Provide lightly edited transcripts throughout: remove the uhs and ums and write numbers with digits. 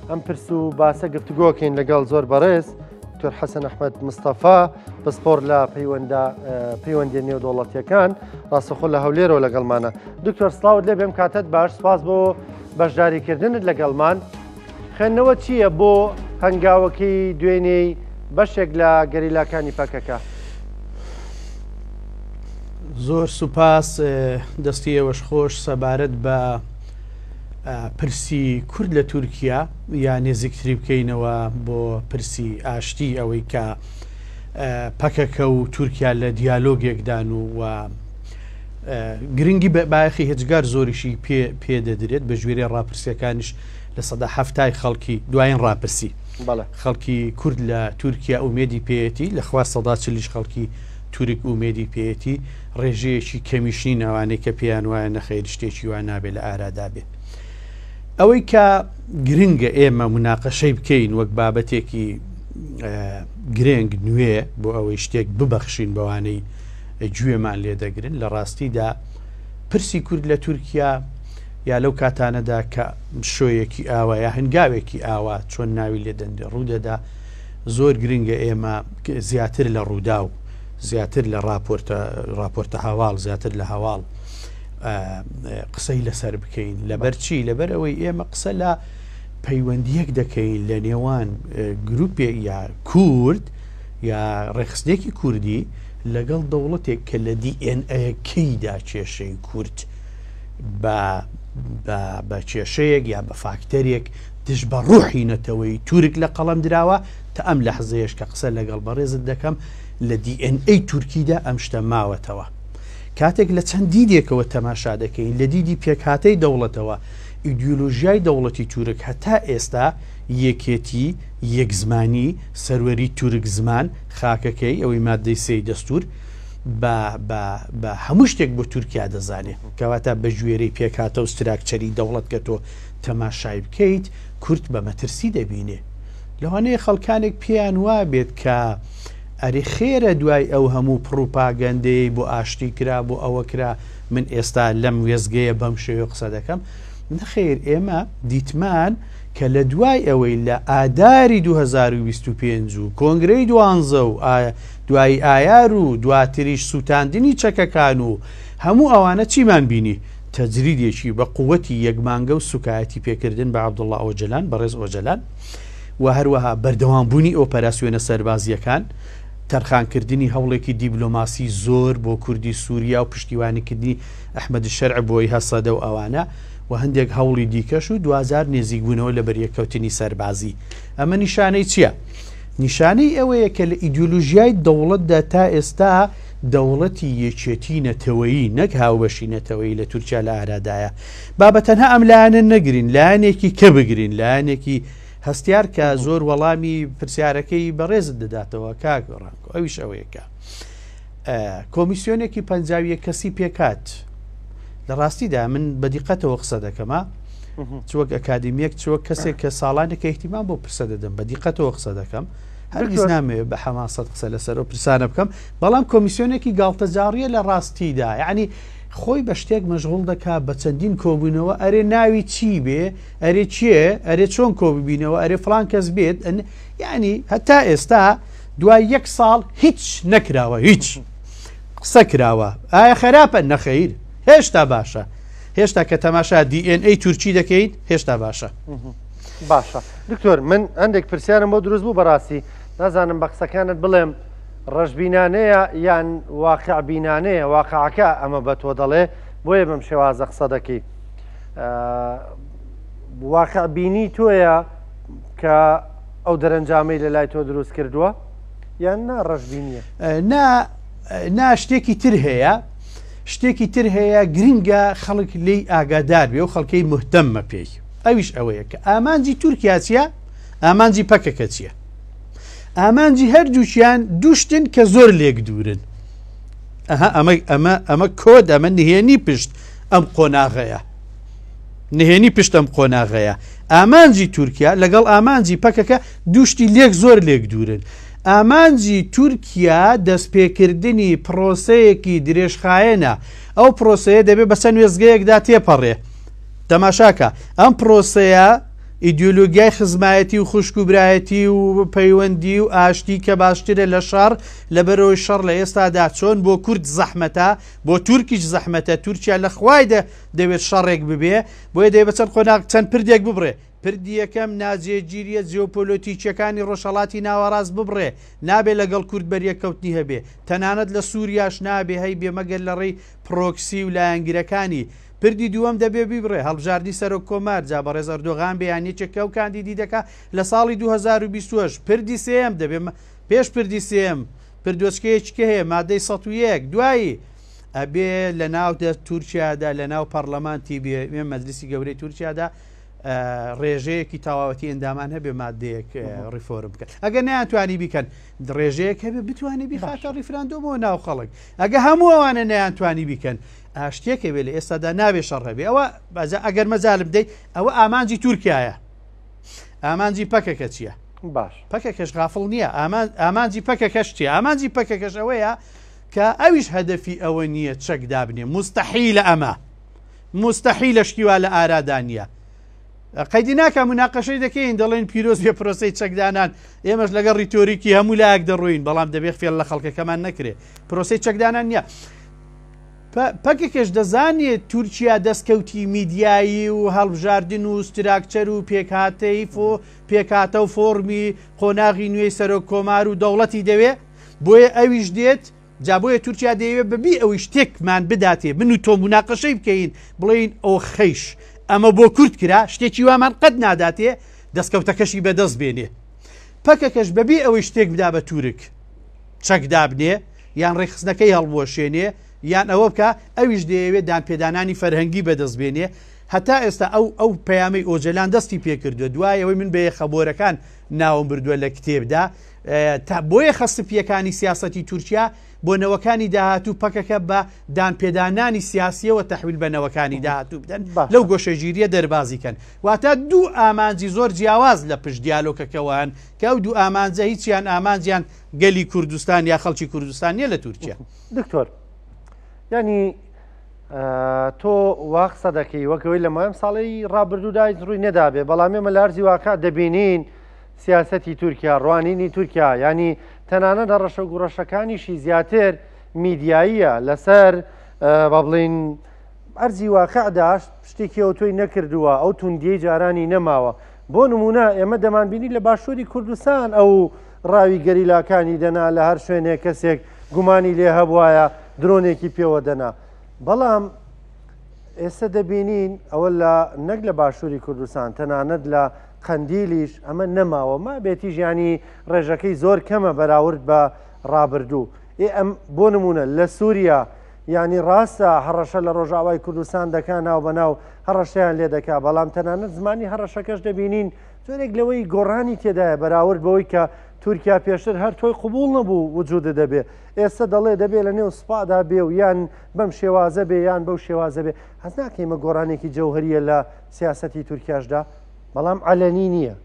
ئەم پرس و باسە گفتوگۆکەین لەگەڵ زۆر بەڕێز دکتۆر حەسەن ئەحمەد مستەفا پسپۆر لە پەیوەندە پەیوەندیە نێودەوڵەتیەکان ڕاستەخۆ لە هەولێرەوە لەگەڵمانە. دکتۆر سڵاوت لێ بێم کاتت باش سپاس بۆ بەشداریکردنت لەگەڵمان. خوێندنەوە چییە بۆ هەنگاوەکەی دوێنێی بەشێک لە گەریلاکانی پەکەکە؟ زۆر سوپاس دەستی ئێوەش خۆش سەبارەت بە پرسی کورد لە تورکیا یا نێزیکتری بکەینەوە بۆ پرسی ئاشتی ئەوەی کە پەکەکە و تورکیا لە دیالۆگێکدان و و گرنگی بایەخی هێجگار زۆریشی پێ پێ دەدرێت بە ژوێرەی ڕاپرسیەکانیش لە سەدا هەفتای خەڵکی دوایین ڕاپرسی خەڵکی کورد لە تورکیا ئومێدی پێیەتی لە خوار سەدا چلیش خەڵکی تورک ئومێدی پێیەتی ڕێژەیەکی کەمیش نین ئەوانەی کە پێیان وایە نەخەیر شتێکی وا نابێت لە ئارادا بێت. ئەوەی کە گرنگە ئێمە مناقەشەی بکەین وەک بابەتێکی گرنگ نوێ بۆ ئەوەی شتێک ببەخشین بەوانەی گوێمان لێ دەگرن لە ڕاستیدا پرسی کورد لە تورکیا یا لەو کاتانەدا کە شۆیەکی ئاوا یا هەنگاوێکی ئاوا چۆن ناوی لێ دەنرێ ڕوودەدا زۆر گرنگە ئێمە زیاتر لە ڕووداو زیاتر لە ڕاپۆرتە ڕاپۆرتە هەواڵ زیاتر لە هەواڵ قسەی لەسەر بکەین لەبەر چی لەبەر ئەوەی ئێمە قسە لە پەیوەندیەک دەکەین لە نێوان گروپێک یا کورد یا ڕێکخستنێکی کوردی لەگەڵ دەوڵەتێک کە لە دیئێنئەیەکەیدا کێشەی کورد بە بە کێشەیەک یا بە فاکتەرێک دژ بە ڕوحی نەتەوەی تورک لە قەڵەم دراوە تا ئەم لەحزەیەش کە قسە لەگەڵ بەڕێزت دەکەم لە دی ئێن ئەی تورکیدا ئەم شتە ماوەتەوە. کاتێک لە چەند دیدێکەوە تەماشا دەکەین، لە دیدی پێکهاتەی دەوڵەتەوە، ئیدیۆلۆژیای دەوڵەتی تورک هەتا ئێستا یەکێتی، یەکزمانی، سەروەری تورک زمان، خاکەکەی، ئەوەی ماددەی سێی دەستوور، بە بە بە هەموو شتێک بۆ تورکیا دەزانێ. کەواتە بە گوێرەی پێکهاتە و ستراکچەری دەوڵەت کە تۆ تەماشای بکەیت، کورد بە مەترسی دەبینێ. لەوانەیە خەڵکانێک پێیان وابێت کە ئەرێ خێرە دوای ئەو هەموو پڕوپاگەندەیەی بۆ ئاشتی کرا بۆ ئەوە کرا من ئێستا لەم وێستگەیە بەم شێوەیە قسە دەکەم؟ نەخێر ئێمە دیتمان کە لە دوای ئەوەی لە ئاداری 2025 و کۆنگرەی دوانزە و دوایی ئایار و دواتریش سووتاندنی چەکەکان و هەموو ئەوانە چیمان بینی؟ تەجریدێکی بە قوتی یەک مانگە و سوکایەتی پێکردن بە عەبدوڵڵا ئۆجەلان، بەڕێز ئۆجەلان و هەروەها بەردەوامبوونی ئۆپەراسیۆنە سەربازییەکان، تەرخانکردنی هەوڵێکی دیبلۆماسی زۆر بۆ کوردی سووریا و پشتیوانیکردنی ئەحمەد شەرع بۆی هەسەدە و ئەوانە و هەندێک هەوڵی دیکەش و دواجار نێزیکبوونەوە لە بەریەککەوتنی سەربازی. ئەمە نیشانەی چییە؟ نیشانەی ئەوەیە کە لە ئیدیۆلۆژیای دەوڵەتدا تا ئێستا دەوڵەتی یەکێتی نەتەوەیی نەک هاوبەشی نەتەوەیی لە تورکیا لە ئارادایە. با بە تەنها ئەم لایەنە نەگرین، لایەنێکی کە بگرین، لایەنێکی هەستیار کە زۆر وەڵامی پرسیارەکەی بەڕێزت دەداتەوە کاک ڕانکۆ، ئەویش ئەوەیە کە کۆمیسیۆنێکی 51 کەسی پێکات. لە ڕاستیدا من بە دیقەتەوە قسە دەکەمە چ وەک ئەکادیمیەک چ وەک کەسێک کە ساڵانێکە ئیهتیمام بۆ پرسە دەدەم بە دیقەتەوە قسە دەکەم هەرگیز نامەوێت بە حەماسەت قسە لەسەر ئەو پرسانە بکەم بەڵام کۆمیسیۆنێکی گاڵتەجاڕیە لە ڕاستیدا یعنی خۆی بە شتێک مەشغوڵ دەکا بە چەندین کۆبوونەوە ئەرێ ناوی چی بێ ئەرێ کێ ئەرێ چۆن کۆببینەوە ئەرێ فلان کەس بێت یعنی هەتا ئێستا دوای یەک ساڵ هیچ نەکراوە هیچ قسە کراوە ئایا خراپە نەخەیر هێشتا باشە هێشتا کە تەماشا DNA تورکی دەکەیت هێشتا باشە. باشە دکتۆر من هەندێک پرسیارم بۆ دروست بوو بەڕاستی نازانم بە قسەکانت بڵێم ڕەشبینانەیە یان واقع بینانەیە واقعەکە ئەمە بە تۆ دەڵێ بۆیە بەم شێوازە قسە دەکەی واقع بینی تۆیە کە ئەو دەرەنجامەی لە لای تۆ دروست کردووە یان نا ڕەشبینیە نا نا شتێکی تر هەیە شتێکی تر هەیە گرنگە خەڵک لێی ئاگادار بێ و خەڵکەی مهتەمە پێی ئەویش ئەوەیە کە ئامانجی تورکیا چییە؟ ئامانجی پەکەکە چییە؟ ئامانجی هەردووکیان دووشتن کە زۆر لێک دوورن. ئەها ئەمە ئەمە ئەمە کۆد ئەمە نهێنی پشت ئەم قۆناغەیە. نهێنی پشت ئەم قۆناغەیە. ئامانجی تورکیا لەگەڵ ئامانجی پەکەکە دووشتی لێک زۆر لێک دوورن. ئامانجی تورکیا دەستپێکردنی پرۆسەیەکی درێژخایەنە. ئەو پرۆسەیە دەبێ بە چەند وێستگەیەکدا تێپەڕێ. تەماشاکە ئەم پرۆسەیە ئیدیۆلۆگیای خزمایەتی و خوشک و برایەتی و پەیوەندی و ئاشتی کە باشترە لە شەڕ، لەبەرئەوەی شەڕ لە ئێستادا چۆن بۆ کورد زەحمەتە، بۆ تورکیش زەحمەتە، تورکیا لە خوای دەوێت شەڕێک ببێ، بۆیە دەیەوێت بە چەند قۆناغ چەند پردێک ببڕێ. پردی یەکەم، ناجێگیرییە جیۆپۆلۆتیکییەکانی ڕۆژهەڵاتی ناوەڕاست ببڕێ، نابێ لەگەڵ کورد بەریەککەوتنی هەبێ، تەنانەت لە سووریاش نابێ هەیبێ مەگەر لە ڕێی پرۆکسی و لایەنگرەکانی. پردی دووەم دەبێ بیبڕێ، هەڵبژاردنی سەرۆک کۆمار، جا بەڕێز ئەردۆغان بێ یان یەکێک کە ئەو کاندیدی دەکا لە ساڵی 2028. پردی سێیەم دەبێ پێش پردی سێیەم پردۆچکەیەکی کە هەیە مادەی 101 دوایی ئەبێ لە ناو تورکیادا لە ناو پەڕلەمان تیبێ مەجلیسی گەورەی تورکیادا ڕێژەیەکی تەواوەتی ئەندامان هەبێ مادەیەک ڕیفۆرم بکەن ئەگەر نەیانتوانی بیکەن ڕێژەیەک هەبێ بتوانێ بیخاتە ڕیفراندۆمەوە ناو خەڵک ئەگە هەموو ئەوانە نەیانتوانی بیکەن ئاشتیەک هەبێ لە ئێستادا نابێ شەڕ هەبێ ئەوە بەجا ئەگەر مەجالم دەی ئەوە ئامانجی تورکایە ئامانجی پەکەکە چییە باش پەکەکەش غافڵ نییە ئامانجی پەکەکەش چیە ئامانجی پەکەکەش ئەوەیە کە ئەویش هەدەفی ئەوە نییە چەک دابنێ مستحیلە ئەمە موستەحیلە شتی وا لە ئارادا نییە. قەیدی ناکا موناقەشەی دەکەین دەڵێن پیرۆز بێ پرۆسەی چەکدانان ئێمەش لەگەڵ ڕیتۆریکی هەموو لایەک دەڕۆین بەڵام دەبێت فێڵ لە خەڵکەکەمان نەکرێ پرۆسەی چەکدانان نییە. پەکەکەش دەزانێت تورکیا دەستکەوتی میدیایی و هەڵبژاردن و ستراکچەر و پێکهاتەی فۆ پێکهاتە و فۆڕمی قۆناغی نوێی سەرۆک کۆمار و دەوڵەتی دەوێ بۆیە ئەویش دێت جا بۆیە تورکیا دەیەوێت بەبی ئەوەی شتێکمان بداتێ من و تۆ موناقەشەی بکەین بڵێین ئۆخەیش ئەمە بۆ کورد کرا شتێکی وامان قەت ناداتێ دەستکەوتەکەشی بەدەست بێنێ پەکەکەش بەبێ ئەوەی شتێک بدا بە تورک چەک دابنێ یان ڕێکخستنەکەی هەڵبوەشێنێ یان ئەوە بکە ئەویش دەیەوێت دانپێدانانی فەرهەنگی بەدەست بێنێ هەتا ئێستا ئەو ئەو پەیامەی ئۆجەلان دەستی پێکردووە دوای ئەوەی من بە یەخەبۆرەکان ناوم بردووە لە کتێبدا تا بۆیە خە سپییەکانی سیاسەتی تورکیا بۆ نەوەکانی داهاتوو پەکەکە بە دانپێدانانی سیاسییەوە تەحویل بە نەوەکانی داهاتوو بدەن لەو گۆشەگیرییە دەربازی کەن. واتە دوو ئامانجی زۆر جیاواز لە پشت دیالۆکەکەوە هەن کە ئەو دوو ئامانجە هیچیان ئامانجیان گەلی کوردستان یا خەڵکی کوردستان نییە لە تورکیا. دکتۆر یانی تۆ وا قسە دەکەی وەک ئەوەی لە ماوەی ئەم ساڵەی ڕابردوودا هیچ ڕووی نەدابێ بەڵام ئێمە لە ئەرزی واقع دەبینین سیاسەتی تورکیا، ڕوانینی تورکیا، یانی تەنانەت هەڕەشە و گوڕەشەکانیشی زیاتر میدیاییە لەسەر با بڵێین ئەرزی واقعدا شتێکی ئەوتۆی نەکردووە، ئەو توندیەی جارانی نەماوە. بۆ نمونە ئێمە دەمانبینی لە باشووری کوردستان ئەو ڕاوی گەریلاکانی دەنا لە هەر شوێنێک کەسێک گومانی لێ هەبوایە درۆنێکی پێوە دەنا. بەڵام ئێستا دەبینین ئەوە لە نەک لە باشووری کوردستان تەنانەت لە قەندیلیش ئەمە نەماوە مابێتیش ینی ڕێژەکەی زۆر کەمە بەراورد بە ڕابردوو ئێ ئەم بۆ نمونە لە سووریا ینی ڕاستە هەڕەشە لە ڕۆژاوای کوردستان دەکا ناو بە ناو هەڕەشەیان لێ دەکا بەڵام تەنانەت زمانی هەڕەشەکەش دەبینین جۆرێک لەوەی گۆڕانی تێدایە بەراورد بەوەی کە تورکیا پێشتر هەر تۆی قوبول نەبوو وجودە دەبێ ئێستا دەڵێ دەبێ لە نێو سوپادا بێ و یان بەم شێوازە بێ یان بەو شێوازە بێ هەست ناکەیمە گۆڕانێکی جەوهریە لە سیاسەتی تورکیاشدا بەڵام عەلەنی نییە.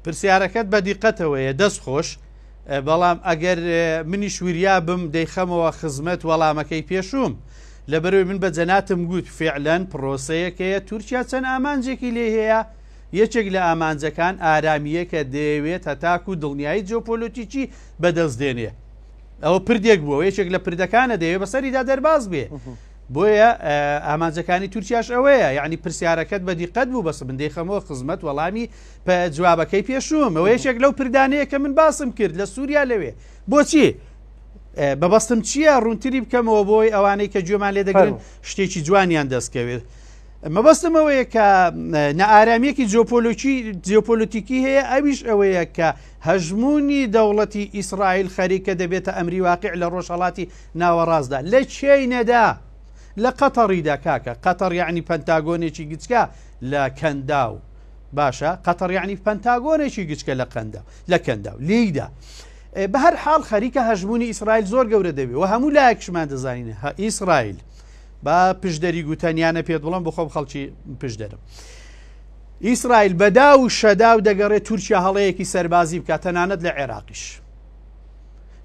پرسیارەکەت بە دیقەتەوەیە دەست خۆش بەڵام ئەگەر منیش وریا بم دەیخەمەوە خزمەت وەڵامەکەی پێشووم لەبەرەوەی من بە جەناتم گوت فعلەن پرۆسەیەکەیە تورکیا چەند ئامانجێکی لێ هەیە یەکێک لە ئامانجەکان ئارامییە کە دەیەوێت هەتاکو دڵنیایی جیۆپۆلۆتیکی بەدەست دێنێ ئەوە پردێک بووە یەکێک لە پردەکانە دەیەوێت بەسەریدا دەرباز بێ بۆیە ئامانجەکانی تورکیاش ئەوەیە یعنی پرسیارەکەت بە دیقەت بوو بەس من دەیخەمەوە خزمەت وەڵامی جوابەکەی پێشووم ئەوە یەکێک لەو پردانەیە کە من باسم کرد لە سووریا لەوێ بۆچی بەبەستم چییە ڕوونتری بکەمەوە بۆی ئەوانەی کە گوێمان لێ دەگرن شتێکی جوانیان دەستکەوێت مەبەستم ئەوەیە کە نائارامییەکی جیۆپۆلۆکی جیۆپۆلۆتیکی هەیە ئەویش ئەوەیە کە هەژموونی دەوڵەتی ئیسرائیل خەریکە دەبێتە ئەمری واقع لە ڕۆژهەڵاتی ناوەڕاستدا لە کێی نەدا لە قەتەڕیدا کاکە قەتەڕ یعنی پەنتاگۆنێکی گچکە لە کەنداو باشە قەتەڕ یعنی پەنتاگۆنێکی گچکە لە قەندا لە کەنداو لێیدا بە هەر حاڵ خەریکە هەژمونی ئیسرائیل زۆر گەورە دەبێ و هەموو لایەکشمان دەزانین ئیسرائیل با پشدەری گوتەنیانە پێت بڵم بخۆم خەڵکی پشدەرم. ئیسرائیل بەدا و شەدا و دەگەڕێت تورکیا هەڵەیەکی سەربازی بکات تەنانەت لە عێراقیش.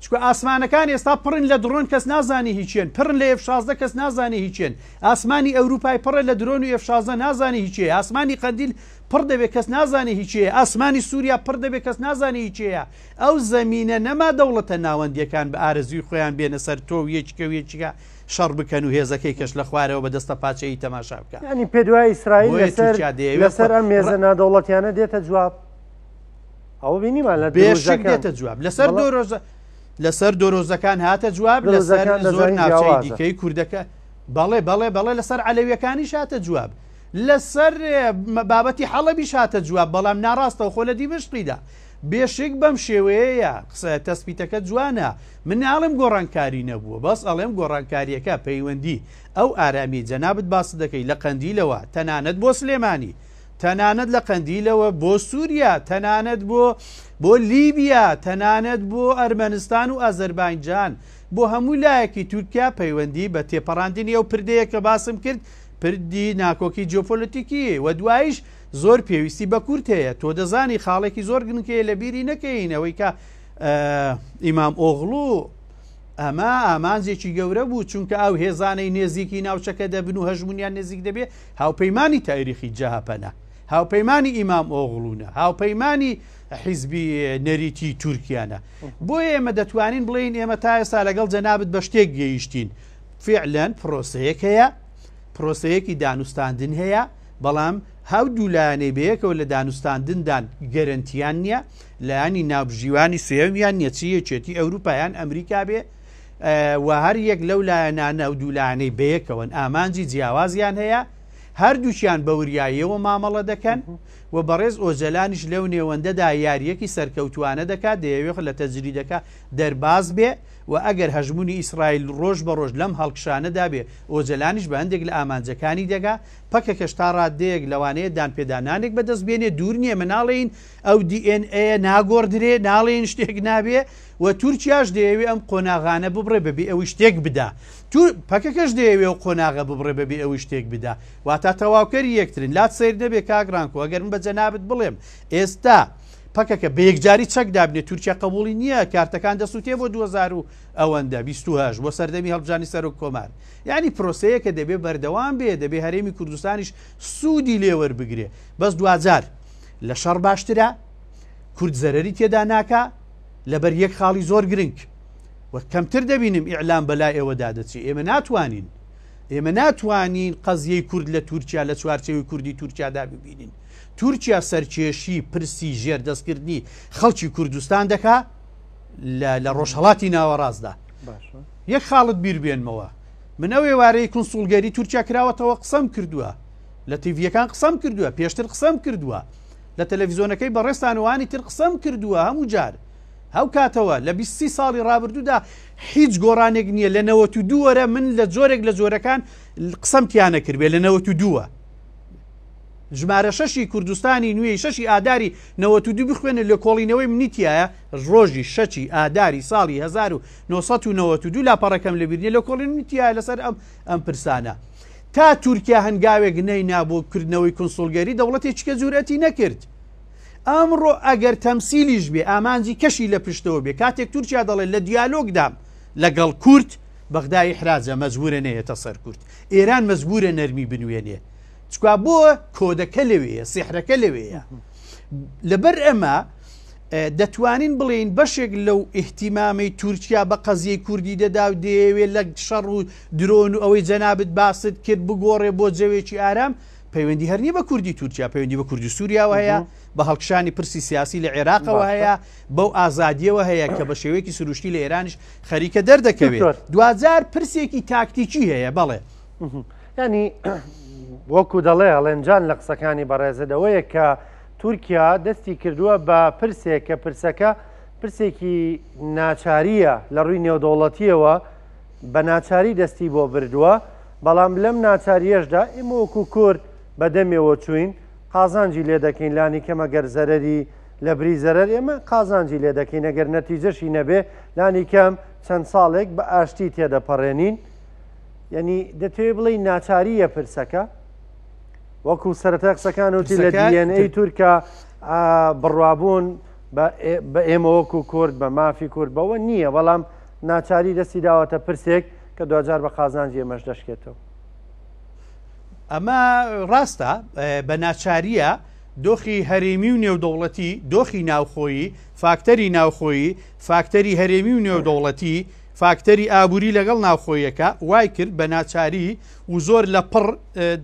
چکە ئاسمانەکان ئێستا پڕن لە دڕۆن کەس نازانی هیچێن پڕن لە ئێف 16 کەس نازانی هیچێن ئاسمانی ئەوروپای پڕە لە درۆن و ئێف 16 نازانی هیچێ ئاسمانی قەندیل پڕ دەبێت کەس نازانی هیچێ ئاسمانی سووریا پڕ دەبێت کەس نازانی هیچەیە ئەو زەمینە نەما دەوڵەتە ناوەندیەکان بە ئارەزوی خۆیان بێنە سەر تۆ و یەکیکە و یەکیکە شەڕ بکەن و هێزەکەی کەش لە خوارەوە بە دەستە پاچەیی تەماشا بکا. یانی پێت وایە ئیسرائیل بۆیە لەسەر تورکیا دەیەوێت لەسەر خۆ ئەم هێزە نادەوڵەتیانە دێتە جواب؟ ئەوە بینیمان لە بێشک دروزەکان. دێتە جواب لەسەر بەڵام دۆرۆزە لەسەر دۆرۆزەکان هاتە جواب لەسەر دروزەکان زۆر دەزانین ناوچەی جیاوازە. دیکەی کوردەکە بەڵێ بەڵێ بەڵێ لەسەر عەلەویەکانیش هاتە جواب لەسەر بابەتی حەڵەبیش هاتە جواب بەڵام ناڕاستەوخۆ لە دیمەشقیدا بێشک بەم شێوەیەیە قسە تەسپیتەکە جوانە من ناڵێم گۆڕانکاری نەبووە بەس ئەڵێم گۆڕانکاریەکە پەیوەندی ئەو ئارامیەی جەنابت باست دەکەی لە قەندیلەوە تەنانەت بۆ سلێمانی تەنانەت لە قەندیلەوە بۆ سووریا تەنانەت بۆ بۆ لیبیا تەنانەت بۆ ئەرمەنستان و ئازەربایجان بۆ هەموو لایەکی تورکیا پەیوەندی بە تێپەڕاندنی ئەو پردەیە کە باسم کرد پردی ناکۆکی جیۆپۆلەتیکی و دوایش زۆر پێویستی بە کورد هەیە تۆ دەزانی خاڵێکی زۆر گرنگ هەیە لە بیری نەکەین ئەوەی کە ئیمام ئۆغڵو ئەمە ئامانجێکی گەورە بوو چونکە ئەو هێزانەی نێزیکی ناوچەکە دەبن و هەژمونیان نزیک دەبێ هاوپەیمانی تاریخی جەهەپەنە هاوپەیمانی ئیمام ئۆغڵونە هاوپەیمانی حیزبی نەریتی تورکیانە بۆیە ئێمە دەتوانین بڵێین ئێمە تا ئێستا لەگەڵ جەنابت بە شتێک گەیشتین فعلەن پرۆسەیەک هەیە پرۆسەیەکی دانوستاندن هەیە بەڵام هەو دوو لایەنەی بەیەکەوە لە دانوستاندندان گەرەنتیان نییە، لایەنی ناوبژیوانی سێیەمیان نییە چ یەکێتی ئەوروپا یان ئەمریکا بێ و هەر یەک لەو لایەنانە و دوو لایەنەی بەیەکەوەن ئامانجی جیاوازیان هەیە، هەردووکیان بە وریاییەوە مامەڵە دەکەن و بەڕێز ئۆجەلانیش لەو نێوەندەدا یارییەکی سەرکەوتووانە دەکات، دەیەوێت لە تەجریدەکە دەرباز بێ و ئەگەر هەژموونی ئیسرائیل ڕۆژ بە ڕۆژ لەم هەڵکشانەدا بێ، ئۆجەلانیش بە هەندێک لە ئامانجەکانی دەگا. پەکەکەش تا ڕاددەیەک لەوانەیە دانپێدانانێک بەدەست بێنێ، دوور نییە، ئێمە ناڵێین ئەو دی ئێن ئەیە ناگۆڕدرێ، ناڵێین شتێک نابێ و تورکیاش دەیەوێ ئەم قۆناغانە ببڕێ بەبێ ئەوەی شتێک بدا. پەکەکەش دەیەوێ ئەو قۆناغە ببڕێ بەبێ ئەوەی شتێک بدا. واتا تەواوکەری یەکترن. لات سەیر نەبێ کاک ڕانکۆ ئەگەر من بە جەنابت بڵێم ئێستا پەکەکە بە یەکجاری چەک دابنێ تورکیا قبوڵی نییە، کارتەکان دەسووتێ بۆ 2000 و ئەوەندە، 28 بۆ سەردەمی هەڵبژاردنی سەرۆک کۆمار. یانی پرۆسەیەکە دەبێ بەردەوام بێ، دەبێ هەرێمی کوردستانیش سوودی لێ وەربگرێ. بەس دواجار لە شەڕ باشترە، کورد زەرەری تێدا ناکا، لەبەر یەک خاڵی زۆر گرنگ و کەمتر دەبینم ئیعلام بەلای ئێوەدا دەچێ، ئێمە ناتوانین ئێمە ناتوانین قەزیەی کورد لە تورکیا لە چوارچێوەی کوردی تورکیادا ببینین. تورکیا سەرکێشی پرسی ژێردەستکردنی خەڵکی کوردستان دەکا لە ڕۆژهەڵاتی ناوەڕاستدا. یەک خاڵت بیر بێنمەوە من ئەو ئێوارەی کونسوڵگەری تورکیا کراوەتەوە قسەم کردووە لە تیڤیەکان قسەم کردووە پێشتر قسەم کردووە لە تەلەڤیزۆنەکەی بەڕێزتان وانی تر قسەم کردووە هەموو جار هەو کاتەوە لە 23 ساڵی ڕابردوودا هیچ گۆڕانێک نییە لە 92 وەرە من لە جۆرێک لە جۆرەکان قسەم تیانە کردبێ لە 92وە ژمارە شەشی کوردستانی نوێی شەشی ئاداری 92 بخوێنە لێکۆڵینەوەی منی تایە ڕۆژی شەشی ئاداری ساڵی 1992 لاپەڕەکەم لەبیر نیە لێکۆڵینەوەی تیایە لەسەر ئەم ئەم پرسانە. تا تورکیا هەنگاوێک نەینا بۆ کردنەوەی کونسوڵگەری دەوڵەتێکی کە جورئەتی نەکرد. ئەمڕۆ ئەگەر تەمسیلیش بێ ئامانجی کەشی لە پشتەوە بێ کاتێک تورکیا دەڵێت لە دیالۆگدام لەگەڵ کورد بەغدا ئیحراجە مەجبورە نەیەتە سەر کورد. ئێران مەجبورە نەرمی بنوێنێ. چکا بۆ کۆدەکە لەوێیە سیحرەکە لەوێیە. لەبەر ئەمە دەتوانین بڵێین بەشێک لەو ئیهتیمامەی تورکیا بە قەزیەی کوردی دەدا و دەیەوێت لە شەڕ و درۆن و ئەوەی جەنابت باست کرد بگۆڕێ بۆ جەوێکی ئارام پەیوەندی هەر نییە بە کوردی تورکیا پەیوەندی بە کوردی سووریاوە هەیە بە هەڵکشانی پرسی سیاسی لە عێراقەوە هەیە بەو ئازادیەوە هەیە کە بە شێوەیەکی سروشتی لە ئێرانیش خەریکە دەردەکەوێت دواجار پرسێکی تاکتیکی هەیە بەڵێ ینی وەکو دەڵێ هەڵێنجان لە قسەکانی بەڕێزت ئەوەیە کە تورکیا دەستی کردووە بە پرسێک کە پرسەکە پرسێکی ناچارییە لە ڕووی نێودەوڵەتییەوە بە ناچاری دەستی بۆ بردووە، بەڵام لەم ناچارییەشدا ئێمە وەکو کورد بە دەمێوە چووین قازانجی لێ دەکەین لانیکەم ئەگەر زەرەری لە بری زەرەر ئێمە قازانجی لێ دەکەین ئەگەر نەتیجەشی نەبێ لانیکەم چەند ساڵێک بە ئاشتی تێدەپەڕێنین. یعنی دەتەوێ بڵێی ناچارییە پرسەکە؟ وەکو سەرەتای قسەکان وتی لە DNA تورکا بڕوابوون بە ئێمە وەکو کورد بە مافی کورد بەوە نییە بەڵام ناچاری دەستی داوەتە پرسێک کە دواجار بە قازانجی ئێمەش دەشکێتەوە. ئەمە ڕاستە بە ناچاریە دۆخی هەرێمی و نێودەوڵەتی دۆخی ناوخۆیی فاکتەری ناوخۆیی فاکتەری هەرێمی و نێودەوڵەتی فاکتەری ئابووری لەگەڵ ناوخۆیەکە وای کرد بە ناچاری و زۆر لە پڕ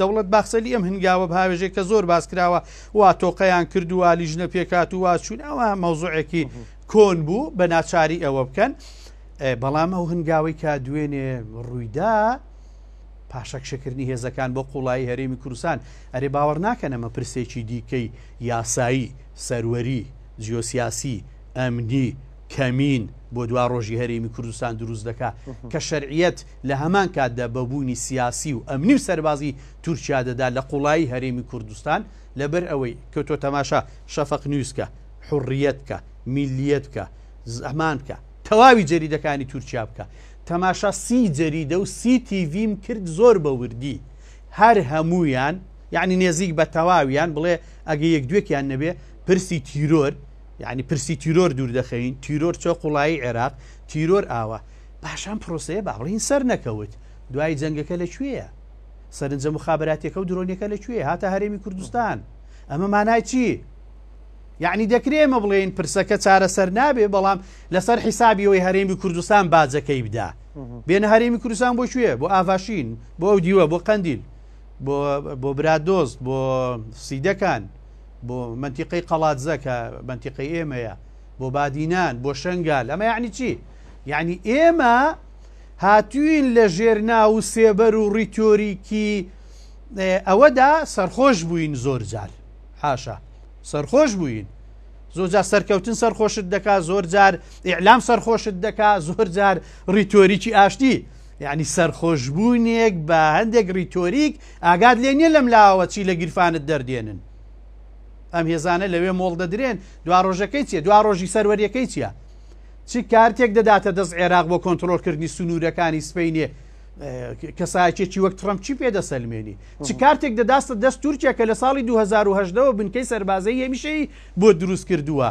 دەوڵەت باخسەلی ئەم هەنگاوە بهاوێژێ کە زۆر باس کراوە وا تۆقەیان کردووە لیژنە پێکات و وا چوون ئەوە مەوزوعێکی کۆن بوو بە ناچاری ئەوە بکەن بەڵام ئەو هەنگاوەی کە دوێنێ ڕوویدا پاشەکشەکردنی هێزەکان بۆ قوڵایی هەرێمی کوردستان ئەرێ باوەڕ ناکەن ئەمە پرسێکی دیکەی یاسایی سەروەری جیۆسیاسی ئەمنی کەمین بۆ دوا ڕۆژی هەرێمی کوردستان دروست دەکا کە شەرعیەت لە هەمان کاتدا بە بوونی سیاسی و ئەمنی و سەربازی تورکیا دەدا لە قوڵایی هەرێمی کوردستان لەبەر ئەوەی کە تۆ تەماشا شەفەق نیوز کە حوڕیەت بکە میللیەت بکە زەمان بکە تەواوی جەریدەکانی تورکیا بکە تەماشا سی جەریدە و سی تیڤیم کرد زۆر بە وردی هەر هەموویان یعنی نێزیک بە تەواویان بڵێ ئەگە یەک دوێکیان نەبێ پرسی تیرۆر یعنی پرسی تیرۆر دوور دەخەین تیرۆر چۆ قوڵایی عێراق تیرۆر ئاوە باشە ئەم پرۆسەیە با بڵێین سەر نەکەوت دوای جەنگەکە لە کوێیە سەرنجە مخابراتیەکە و درۆنیەکە لە کوێ هاتە هەرێمی کوردستان ئەمە مانای چی یعنی دەکرێ ئێمە بڵێین پرسەکە چارەسەر نابێ بەڵام لەسەر حیسابی ئەوەی هەرێمی کوردستان باجەکەی بدا بێنە هەرێمی کوردستان بۆ کوێ بۆ ئاڤاشین بۆ ئەو دیوە بۆ قەندیل بۆ بۆ برادۆست بۆ سیدەکان بۆ مەنتیقەی قەڵادزە کە مەنتیقەی ئێمەیە بۆ بادینان بۆ شنگال ئەمە یعنی چی یعنی ئێمە هاتوین لە ژێر ناو و سێبەر و ڕیتۆریکی ئەوەدا سەرخۆش بووین زۆر جار حاشا سەرخۆش بووین زۆر جار سەرکەوتن سەرخۆشت دەکا زۆر جار ئیعلام سەرخۆشت دەکا زۆر جار ڕیتۆریکی ئاشتی یعنی سەرخۆشبوونێک بە هەندێک ڕیتۆریک ئاگات لێ نییە لەم لاوە چی لە گیرفانت دەردێنن ئەم هێزانە لەوێ مۆڵ دەدرێن دوا ڕۆژەکەی چیە دوا ڕۆژی سەروەریەکەی چییە چ کارتێک دەداتە دەست عێراق بۆ کۆنتترۆلکردنی سنوورەکانی سپینێ کەسایەتیەکی وەک ترەمپ چی پێ دەسەلمێنی؟ چ کارتێک دەداستە دەست تورکیا کە لە ساڵی 2018 ەوە بنکەی سەربازەی هەمیشەیی بۆ دروست کردووە؟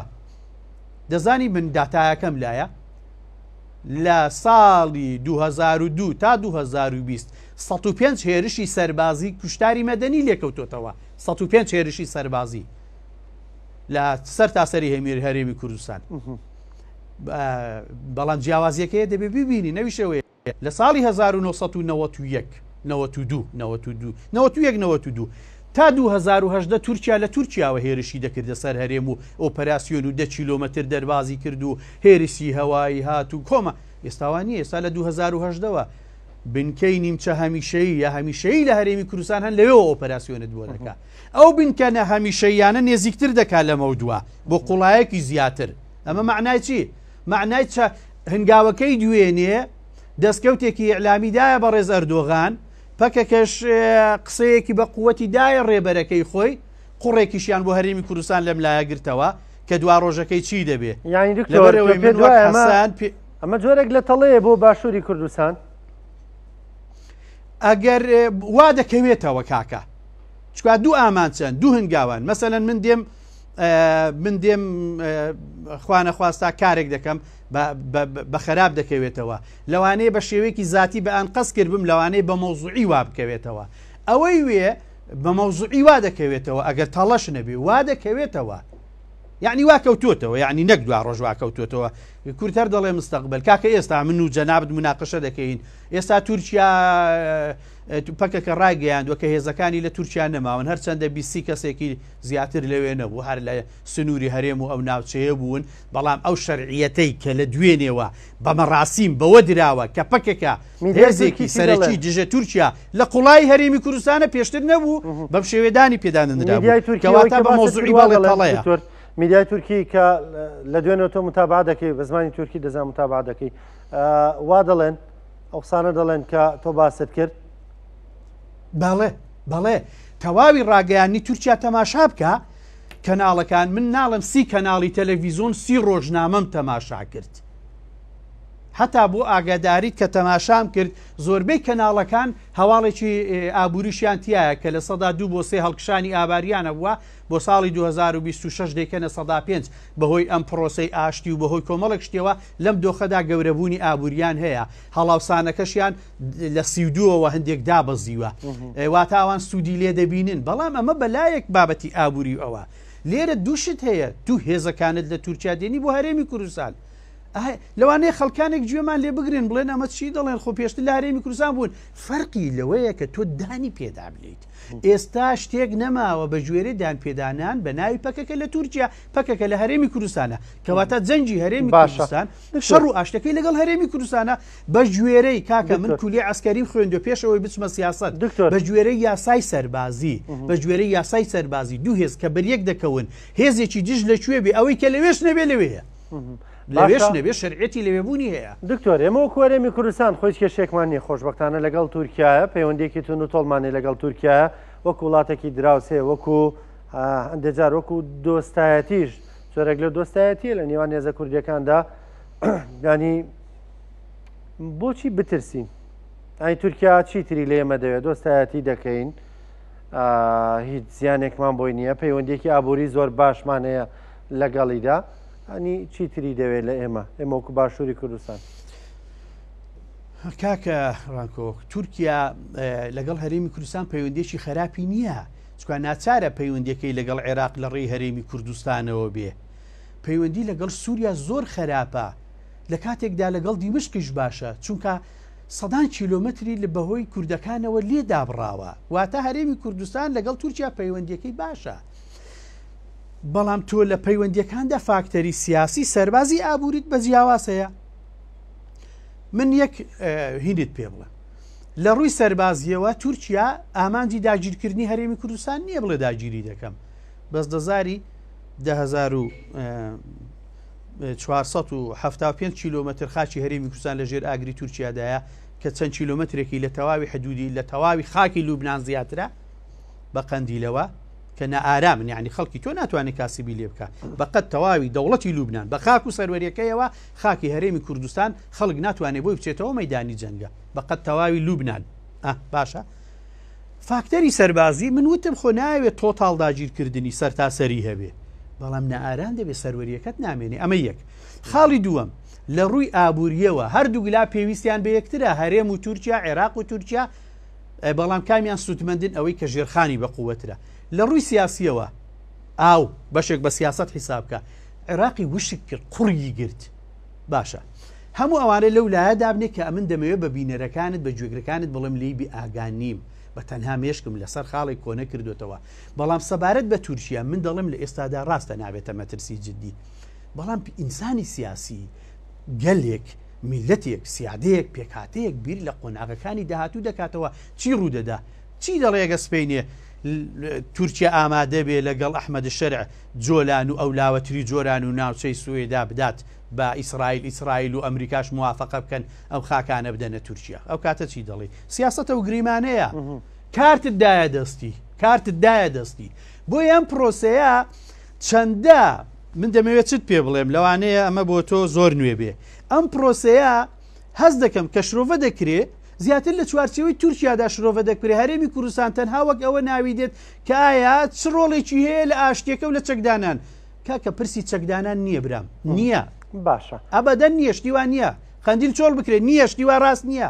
دەزانی من داتایەکەم لایە لە ساڵی 2002 تا 2020 105 هێرشی سەربازی کوشتاری مەدەنی لێکەوتۆتەوە 105 هێرشی سەربازی لە سەر تاسەری هەمیر هەرێمی کوردستان بەڵام جیاوازیەکەی دەبێ ببینی نەویشەوەی لە ساڵی 1991، 92، 92، 91، 92 تا 2018 تورکیا لە تورکیاوە هێرشی دەکردە سەر هەرێم و ئۆپەراسیۆن و دە کیلۆمەتر دەربازی کرد و هێرشی هەوایی هات و کۆمە ئێستا وا نییە ئێستا لە 2018ەوە بنکەی نیمچە هەمیشەیی یا هەمیشەیی لە هەرێمی کوردستان هەن لەوێوە ئۆپەراسیۆنت بۆ دەکا ئەو بنکەنە هەمیشەییانە نێزیکتر دەکا لەمەودوا بۆ قوڵایەکی زیاتر ئەمە مەعنای چی؟ مەعنای چە هەنگاوەکەی دوێنێ دەستکەوتێکی ئیعلامی دایە بەڕێز ئەردۆغان، پەکەکەش قسەیەکی بە قوتی دایە ڕێبەرەکەی خۆی، قوڕێکیشیان بۆ هەرێمی کوردستان لەم لایە گرتەوە کە دوا ڕۆژەکەی چی دەبێ. یانی دکتۆر لەبەرئەوەی تۆ من پێت وەک وایە ئەمە حەسەن پێ ئەمە جۆرێک لە تەڵەیە بۆ باشووری کوردستان؟ ئەگەر وا دەکەوێتەوە کاکە چکا دوو ئامانجن دوو هەنگاوان مەسەلەن من دێم من دێم خوانەخواستا کارێک دەکەم بە خراپ دەکەوێتەوە لەوانەیە بە شێوەیەکی زیاتی بە ئەنقەست کردبم لەوانەیە بە مەوزوعی وا بکەوێتەوە ئەوەی وێ بە مەوزوعی وا دەکەوێتەوە ئەگەر تەڵەش نەبێ وا دەکەوێتەوە یعنی وا کەوتوتەوە یعنی نەک دوا ڕۆژ وا کەوتوتەوە کورتەر دەڵێ مستەقبل کاکە ئێستا من و جەنابت مناقشە دەکەین ئێستا تورکیا پەکەکە ڕایگەیاندوە کە هێزەکانی لە تورکیا نەماون هەرچەندە بیسی کەسێکی زیاتر لەوێ نەبوو هەر لە سنووری هەرێم و ئەو ناوچەیە بوون، بەڵام ئەو شەرعیەتەی کە لە دوێنێوە بە مەراسیم بەوە دراوە کە پەکەکە میدیای هێزێکی تورکی چی سەرەکی دەڵێن؟ دژە تورکیا لە قوڵایی هەرێمی کوردستانە پێشتر نەبوو بەم شێوەیە دانی پێدا نەنرابوو میدیای تورکی ئەوەی کەواتە کە بە باست مەوزوعی کرد وا بەڵێ دەڵێن تەڵەیە. دکتۆر میدیای تورکی کە لە دوێنێوە تۆ متابعە دەکەی بە زمانی تورکی دەزان متابعە دەکەی وا دەڵێن ئەو قسانە دەڵێن کە تۆ باست کرد؟ بەڵێ بەڵێ تەواوی ڕاگەیاندنی تورکیا تەماشا بکە کەناڵەکان من ناڵم سی کەناڵی تەلەڤیزۆن سی ڕۆژنامەم تەماشا کرد. هەتا بۆ ئاگاداریت کە تەماشام کرد زۆربەی کەناڵەکان هەواڵێکی ئابووریشیان تیایە کە 2% بۆ 3 هەڵکشانی ئاباریانە بووە بۆ ساڵی 2026 دەیکەنە 5% بەهۆی ئەم پرۆسەی ئاشتی و بەهۆی کۆمەڵێک شتەوە لەم دۆخەدا گەورەبوونی ئابووریان هەیە هەڵاوسانەکەشیان لە 32ەوە هەندێک دابەزیوە واتە ئەوان سوودی لێ دەبینن بەڵام ئەمە بەلایەک بابەتی ئابووری ئەوە لێرە دوو شت هەیە دوو هێزەکانت لە تورکیا دێنی بۆ هەرێمی کوردستان لەوانەیە خەڵکانێک گوێمان لێ بگرن بڵێن ئەمە چی دەڵێن خۆ پێشتر لە هەرێمی کوردستان بوون فەرقی لەوەیە کە تۆ دانی پێدا بنێیت ئێستا شتێک نەماوە بە گوێرەی دان پێدانان بە ناوی پەکەکە لە تورکیا پەکەکە لە هەرێمی کوردستانە کەواتە جەنگی هەرێمی کوردستان شەڕ و ئاشتەکەی لەگەڵ هەرێمی کوردستانە بە گوێرەی کاکە من کولی عسکەریم خوێندو پێشەوەی بچمە سیاست بە گوێرەی یاسای سەربازی بە گوێرەی یاسای سەربازی دوو هێز کە بەریەک دەکەون هێزێکی دژ لە کوێ بێ ئەوەی کە لەوێش نەبێ لەوەیە. لەوێش نەبێ شەرعیەتی لەوێبوونی هەیە. دکتۆر ئێمە وەکو هەرێمی کوردستان خۆ هیچ کێشەیەکمان نییە خۆشبەختانە لەگەڵ تورکیایە پەیوەندیەکی توند و تۆڵمان هەیە لەگەڵ تورکیایە وەکو وڵاتێکی دراوسێ وەکو هەندێک جار وەکو دۆستایەتیش جۆرێک لە دۆستایەتیە لە نێوان هێزە کوردیەکاندا ینی بۆچی بترسین ئەی تورکیا چیتری لە ئێمە دەوێت دۆستایەتی دەکەین هیچ زیانێکمان بۆی نییە پەیوەندیەکی ئابووری زۆر باشمان هەیە لەگەڵیدا ئەنی چی تری دەوێت لە ئێمە ئێمە وەکو باشووری کوردستان؟ کاکە ڕانکۆ تورکیا لەگەڵ هەرێمی کوردستان پەیوەندێکی خراپی نییە چکە ناچارە پەیوەندەکەی لەگەڵ عێراق لە ڕێی هەرێمی کوردستانەوە بێ پەیوەندی لەگەڵ سووریا زۆر خراپە لە کاتێکدا لەگەڵ دیمشقیش باشە چونکە سەدان کیلۆمەتری لە بەهۆی کوردەکانەوە لێ دابڕاوە واتە هەرێمی کوردستان لەگەڵ تورکیا پەیوەندیەکەی باشە بەڵام تۆ لە پەیوەندیەکاندا فاکتەری سیاسی سەربازی ئابووریت بە جیاواز هەیە من یەک هینت پێ بڵێم لە ڕووی سەربازیەوە تورکیا ئامانجی داگیرکردنی هەرێمی کوردستان نییە بڵێ داگیری دەکەم بەس دەزاری 475 کیلومتر خاکی هەرێمی کوردستان لە ژێر ئاگری تورکیادایە کە چەند کیلومترێکی لە تەواوی حدودی لە تەواوی خاکی لوبناان زیاترە بە قەندیلەوە کە نائارامن یانی خەڵکی تۆ ناتوانێت کاسبی لێ بکە بەقەت تەواوی دەوڵەتی لوبناان بە خاک و سەروەریەکەیەوە خاکی هەرێمی کوردستان خەڵک ناتوانێت بۆی بچێتەوە مەدانی جەنگە بەقەت تەواوی لوبناان باشە فاکتەری سەربازی من وتم خۆ ناوێت تۆتاڵ داگیرکردنی سەرتاسەری هەبێ بەڵام نائارام دەبێت سەروەریەکەت نامێنێ ئەمە یەک خاڵی دووەم لە ڕووی ئابووریەوە هەردووگلا پێویستیان بە یەکترە هەرێم و تورکیا عێراق و تورکیا بەڵام کامیان سوودمەندن ئەوەی کە ژێرخانی بەقوەترە لە ڕووی سیاسیەوە ئاو بەشێک بە سیاست حیساب بکە عێراقی وشک کرد قوڕی گرت باشە هەموو ئەوانە لەو لایە دابنێ کە ئەمن دەمەوێت بە بینەرەکانت بە گوێگرەکانت بڵێم لێی بێ ئاگا نیم بە تەنها مێشکم لەسەر خاڵێک کۆنە کردوتەوە بەڵام سەبارەت بە تورکیا من دەڵێم لە ئێستادا ڕاستە نابێتە مەترسی جدی بەڵام ئینسانی سیاسی گەلێک میللەتێک، سیادەیەک، پێکهاتەیەک بیر لە قۆناغەکانی داهاتوو دەکاتەوە چی ڕوودەدا؟ چی دەڵێ ئەگەر سبەینێ تورکیا ئامادە بێ لەگەڵ ئەحمەد شەرع جۆلان و ئەولاوەتری جۆران و ناوچەی سوێدا بدات بە ئیسرائیل، ئیسرائیل و ئەمریکاش موافەقە بکەن ئەو خاکانە بدەنە تورکیا ئەو کاتە چی دەڵێی؟ سیاسەتە و گریمانەیە کارتت دایە دەستی کارتت دایە دەستی بۆیە ئەم پرۆسەیە چەندە من دەمەوێت چت پێ بڵێم لەوانەیە ئەمە بۆ تۆ زۆر نوێ بێ ئەم پرۆسەیە هەست دەکەم کە شرۆڤە دەکرێ زیاتر لە چوارچێوەی تورکیادا شرۆڤە دەکرێ هەرێمی کوردستان تەنها وەک ئەوە ناوی دێت کە ئایا چ ڕۆڵێکی هەیە لە ئاشتیەکە و لە چەکدانان کاکە پرسی چەکدانان نییە برام نییە باشە ئەبەدەن نییە شتی وا نییە قەندیل چۆڵ بکرێت نییە شتی وا ڕاست نییە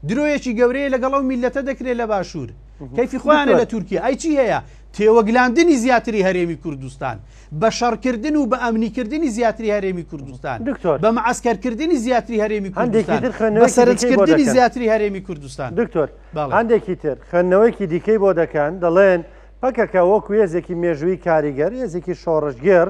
درۆیەکی گەورەیە لەگەڵ ئەو میلەتە دەکرێت لە باشوور کەیفی خۆیانە لە تورکیا ئەی چی هەیە تێوەگلاندنی زیاتری هەرێمی کوردستان، بە شەڕکردن و بە ئەمنیکردنی زیاتری هەرێمی کوردستان، دکتۆر. بە مەعەسکەرکردنی زیاتری هەرێمی هەندێکی کوردستان، تر بە خوێندنەوەیەکی دیکەی بۆ سەرنجکردنی دەکەن. زیاتری هەرێمی کوردستان. دکتۆر، بەڵێ. هەندێکی تر خوێندنەوەیەکی دیکەی بۆ دەکەن، دەڵێن پەکەکە وەکو هێزێکی مێژوویی کاریگەر، هێزێکی شۆڕشگێڕ،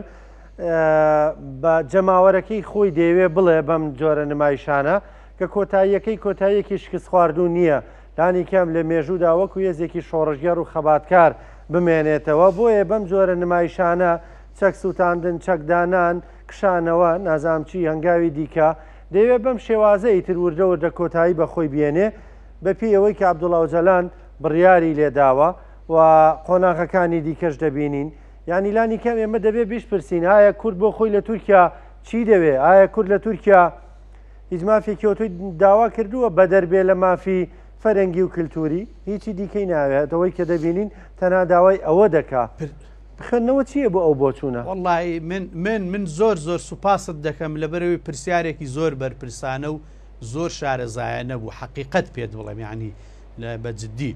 بە جەماوەرەکەی خۆی دەیەوێ بڵێ بەم جۆرە نمایشانە کە کۆتاییەکەی کۆتاییەکی شکستخواردوو نییە، لانیکەم لە مێژوودا وەکو هێزێکی شۆڕشگێڕ و خەباتکار بمێنێتەوە، بۆیە بەم جۆرە نمایشانە، چەک سووتاندن، چەک دانان، کشانەوە، نازانم چی هەنگاوی دیکە، دەیەوێت بەم شێوازە ئیتر وردە وردە کۆتایی بە خۆی بێنێ، بە پێی ئەوەی کە عەبدوڵا ئۆجالان بڕیاری لێداوە و قۆناغەکانی دیکەش دەبینین. یانی لانیکەم ئێمە دەبێ بیشپرسین ئایا کورد بۆ خۆی لە تورکیا چی دەوێ؟ ئایا کورد لە تورکیا. هیچ مافێکی ئەوتۆی داوا کردووە بەدەر بێ لە مافی فەرەنگی و کلتوری؟ هیچی دیکەی ناوێت، ئەوەی کە دەبینین تەنها داوای ئەوە دەکا. خوێندنەوە چییە بۆ ئەو بۆچوونە؟ وەڵڵاهی من من من زۆر زۆر سوپاست دەکەم لەبەرئەوەی پرسیارێکی زۆر بەرپرسانە و زۆر شارەزایانە بوو حەقیقەت پێت بڵێم یانی بە جدی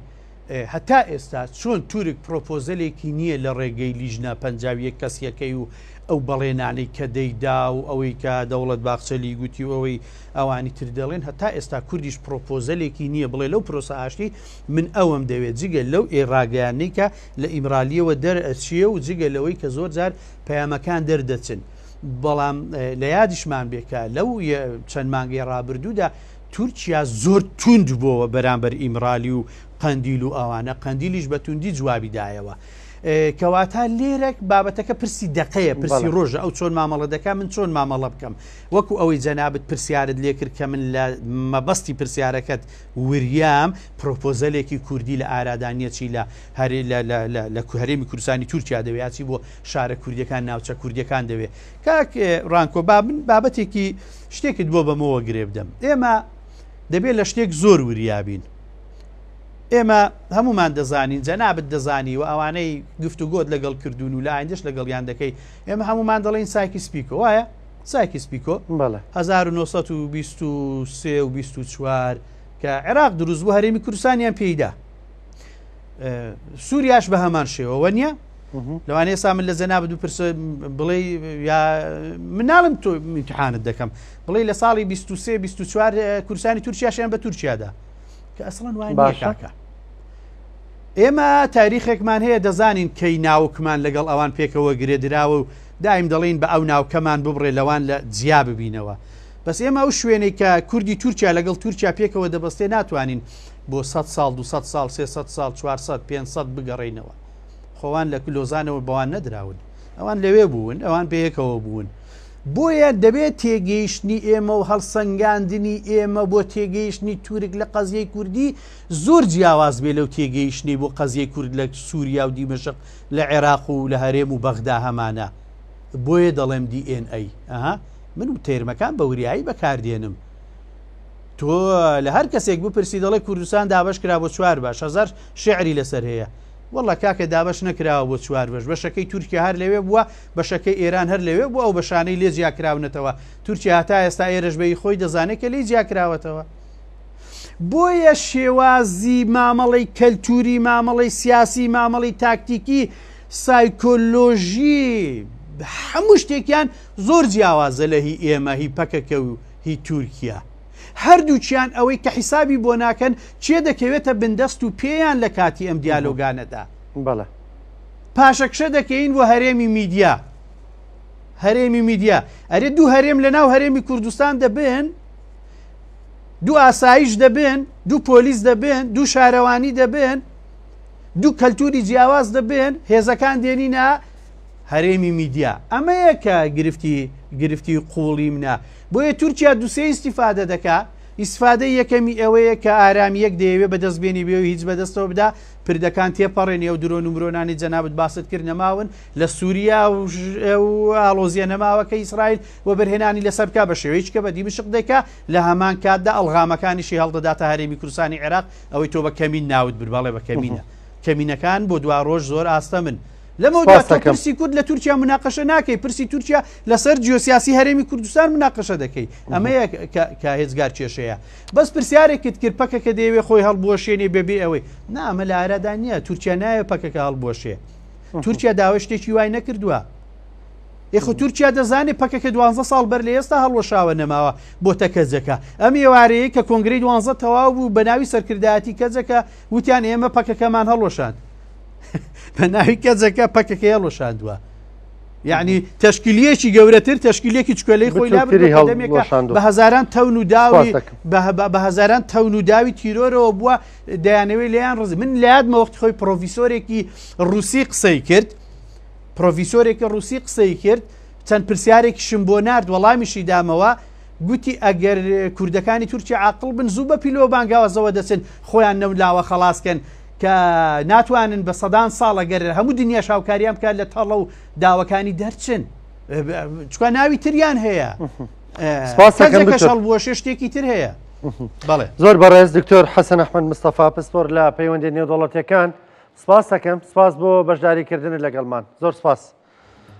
هەتا ئێستا چۆن تورک پرۆپۆزەلێکی نییە لە ڕێگەی لیژنە 51 کەسیەکەی و ئەو بەڵێنانەی کە دەیدا و ئەوەی کە دەوڵەت باخچەلی گوتی و ئەوەی ئەوانی تر دەڵێن هەتا ئێستا کوردیش پرۆپۆزەلێکی نییە بڵێ لەو پرۆسە ئاشتی من ئەوەم دەوێت جگە لەو ئێ ڕاگەیانەی کە لە ئیمرالیەوە دەرئەچێ و جگە لەوەی کە زۆر جار پەیامەکان دەردەچن بەڵام لە یادیشمان بێ کە لەو چەند مانگەی ڕابردوودا تورکیا زۆر توند بۆوە بەرامبەر ئیمرالی و قەندیل و ئەوانە، قەندیلیش بە توندی جوابی دایەوە. کەواتە لێرە بابەتەکە پرسی دەقەیە، پرسی ڕۆژە، ئەو چۆن مامەڵە دەکا من چۆن مامەڵە بکەم. وەکو ئەوەی جەنابت پرسیارت لێکرد کە من لە مەبەستی پرسیارەکەت وریام، پرۆپۆزەلێکی کوردی لە ئارادا نییە چی لە لە هەرێمی کوردستانی تورکیا دەوێ یا چی بۆ شارە کوردیەکان ناوچە کوردیەکان دەوێ. کاک ڕانکۆ با من بابەتێکی شتێکت بۆ بەمەوە گرێ بدەم. ئێمە دەبێت لە شتێک زۆر وریابین. ئێمە هەمومان دەزانین جەنابت دەزانی و ئەوانەی گفتوگۆت لەگەڵ کردوون و لە ئایندەش لەگەڵیان دەکەی ئێمە هەمومان دەڵێین سایکس پیکۆ وایە سایکس پیکۆ 1923 و 24 کە عێراق دروست بوو هەرێمی کوردستانیان پێیدا سووریاش بە هەمان شێوەوە نییە لەوانەیە سا من لە جەنابت بپرسە بڵێ یا مناڵم تۆ امتحانت دەکەم بڵێ لە ساڵی 23 24 کوردستانی تورکیاشیان بە تورکیادا کە ئەسڵەن وای نییە کاکە ئێمە تاریخێکمان هەیە دەزانین کەی ناوکمان لەگەڵ ئەوان پێکەوە گرێدراوە و دایم دەڵێین بە ئەو ناوکەمان ببڕێ لەوان لە جیا ببینەوە بەس ئێمە ئەو شوێنێک کە کوردی تورکیا لەگەڵ تورکیا پێکەوە دەبەستێ ناتوانین بۆ 100 ساڵ 200 ساڵ 300 ساڵ 400 500 بگەڕێینەوە خۆوان لە لۆزانەوە بەوان نەدراون ئەوان لەوێ بوون ئەوان پێیەکەوە بوون بۆیە دەبێت تێگەیشتنی ئێمە و هەڵسەنگاندنی ئێمە بۆ تێگەیشتنی تورک لە قەزیەی کوردی زۆر جیاواز بێ لەو تێگەیشتنەی بۆ قەزیەی کورد لە سووریا و دیمەشق لە عێراق و لە هەرێم و بەغدا هەمانە. بۆیە دەڵێم دی ئێن ئەی. ئەها من و تێرمەکان بە وریایی بەکاردێنم. تۆ لە هەر کەسێک بپرسی دەڵێ کوردستان دابەش کرا بۆ چوار باش هەزار شعری لەسەر هەیە. وەڵا کاکە دابەش نەکراوە بۆ چوار بەش بەشەکەی تورکیا هەر لەوێ بووە بەشەکەی ئێران هەر لەوێ بووە ئەو بەشانەی لێ جیاکراونەتەوە تورکیا هەتا ئێستا ئێرەش بە ئی خۆی دەزانێت کە لێی جیاکراوەتەوە بۆیە شێوازی مامەڵەی کەلتوری مامەڵەی سیاسی مامەڵی تاکتیکی سایکۆلۆژی هەموو شتێکیان زۆر جیاوازە لە هی ئێمە هی پەکەکە و هی تورکیا هەردووکیان ئەوەی کە حیسابی بۆ ناکەن کێ دەکەوێتە بندەست و پێیان لە کاتی ئەم دیالۆگانەدا. بەڵێ. پاشەکشە دەکەین بۆ هەرێمی میدیا. هەرێمی میدیا. ئەرێ دوو هەرێم لە ناو هەرێمی کوردستان دەبن؟ دوو ئاسایش دەبن، دوو پۆلیس دەبن، دوو شارەوانی دەبن، دوو کەلتوری جیاواز دەبن، هێزەکان دێنینە هەرێمی میدیا. ئەمەیە کە گرفتی گرفتی قوڵی منە. بۆیە تورکیا دوسێ ئیستیفادە دەکا، ئیسفادەی یەکەمی ئەوەیە کە ئارامییەک دەیەوێ بەدەست بێنی بێ و هیچ بەدەستەوە بدا، پردەکان تێپەڕێنێ، ئەو درۆن و مرۆنانەی جەنابت باست کرد نەماون، لە سوریا ئەو ئاڵۆزییە نەماوە کە ئیسرائیل وەبەرهێنانی لەسەر بکا بە شێوەیەکی کە بە دیمەشق دەیکا، لە هەمان کاتدا ئەڵغامەکانیشی هەڵدەداتە هەرێمی کوردستانی عێراق، ئەوەی تۆ بە کەمین ناوت برد، بەڵێ بە کەمینە. کەمینەکان بۆ دواڕۆژ زۆر ئاستەمن. لەمەودوا تۆ پرسی کورد لە تورکیا مناقەشە ناکەی پرسی تورکیا لەسەر جیۆسیاسی هەرێمی کوردستان مناقەشە دەکەی ئەمەیە کە هێزگار کێشەیە بەس پرسیارێکت کرد پەکەکە دەیەوێ خۆی هەڵبوەشێنێ بەبێ ئەوەی نا ئەمە لە ئارادا نییە تورکیا نایە پەکەکە هەڵبوەشێ تورکیا داوای شتێکی وای نەکردووە یخۆ تورکیا دەزانێت پەکەکە دوانزە ساڵ بەر لە ئێستا هەڵوەشاوە نەماوە بۆتە کەجەکە ئەم ئێوارەیە کە کۆنگرەی دوانزە تەواو بوو بە ناوی سەرکردایەتی کەجەکە وتیان ئێمە پەکەکەمان هەڵوەشاند بە ناوی کەجەکە پەکەکەی هەڵوەشاندووە یعنی تشکیلیەکی گەورەتر تشکیلێکی چکۆلەی خۆی لابردووە بە هەزاران تەون و داوی بە هەزاران تەون و داوی تیرۆرەوە بووە دەیانەوەی لێیان ڕز من لە یادمە وەختی خۆی پرۆفیسۆرێکی ڕوسی قسەی کرد پرۆفیسۆرێکی ڕوسی قسەی کرد چەند پرسیارێکیشم بۆ نارد وەڵامیشی دامەوە گوتی ئەگەر کوردەکانی تورکیا عاقڵ بن زوو بە پیلۆ بانگاوازەوە دەچن خۆیان نەو لاوە خەڵاسکەن کە ناتوانن بە سەدان ساڵ ئەگەر هەموو دنیاش هاوکاریان بکات لە تەڵە و داوەکانی دەرچن چکا ناوی تریان هەیە. سپاسەکەم هەڵبوەشێ شتێکی تر هەیە. بەڵێ. زۆر بەڕێز دکتۆر حەسەن ئەحمەد مستەفا پسپۆر لە پەیوەندی نێودەوڵەتیەکان سپاس دەکەم سپاس بۆ بەشداریکردنت لەگەڵمان زۆر سپاس.